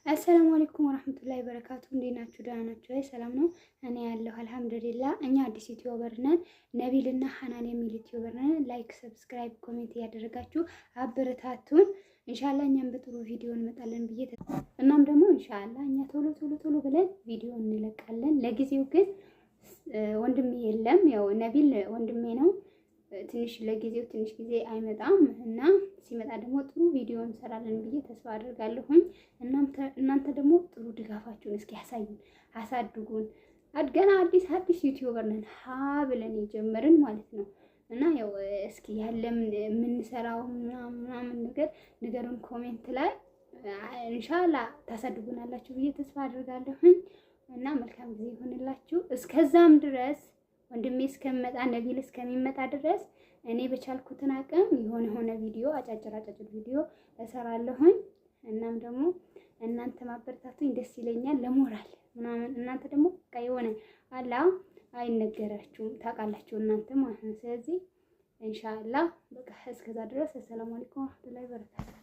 السلام عليكم ورحمة الله وبركاته። እንዴት ናችሁ? ደህና ናችሁ ወይ? ሰላም ነው። እኔ ያለሁ الحمد لله። እኛ አዲስ YouTuber ነን። ነቢልና ሀናን የሚል YouTuber ነን። Like፣ subscribe፣ comment እያደረጋችሁ አበረታቱን። إن شاء الله እኛም በጥሩ ቪዲዮ እንመጣለን ብዬ እናም ደግሞ إن شاء الله እኛ ቶሎ ቶሎ ቶሎ ብለን ቪዲዮ እንለቃለን። ለጊዜው ግን ወንድሜ የለም። ያው ነቢል ወንድሜ ነው። ትንሽ ለጊዜው ትንሽ ጊዜ አይመጣም እና ሲመጣ ደግሞ ጥሩ ቪዲዮ እንሰራለን ብዬ ተስፋ አድርጋለሁኝ። እናንተ ደግሞ ጥሩ ድጋፋችሁን እስኪ ያሳዩን፣ አሳድጉን። ገና አዲስ አዲስ YouTuber ነን፣ ሀ ብለን የጀመርን ማለት ነው። እና ያው እስኪ ያለም የምንሰራው ምናምን ነገር ንገሩን comment ላይ። إن شاء الله ታሳድጉናላችሁ ብዬ ተስፋ አድርጋለሁኝ። እና መልካም ጊዜ ይሆንላችሁ። እስከዛም ድረስ ወንድሜ እስከሚመጣ፣ ነቢል እስከሚመጣ ድረስ እኔ በቻልኩትን አቅም የሆነ የሆነ ቪዲዮ፣ አጫጭር አጫጭር ቪዲዮ እሰራለሁኝ። እናም ደግሞ እናንተ ማበረታቱኝ ደስ ይለኛል ለሞራል ምናምን። እናንተ ደግሞ በቃ የሆነ አላ አይነገራችሁም፣ ታውቃላችሁ እናንተ ማለት ነው። ስለዚህ إن شاء الله በቃ እስከዛ ድረስ السلام عليكم ورحمة الله وبركاته።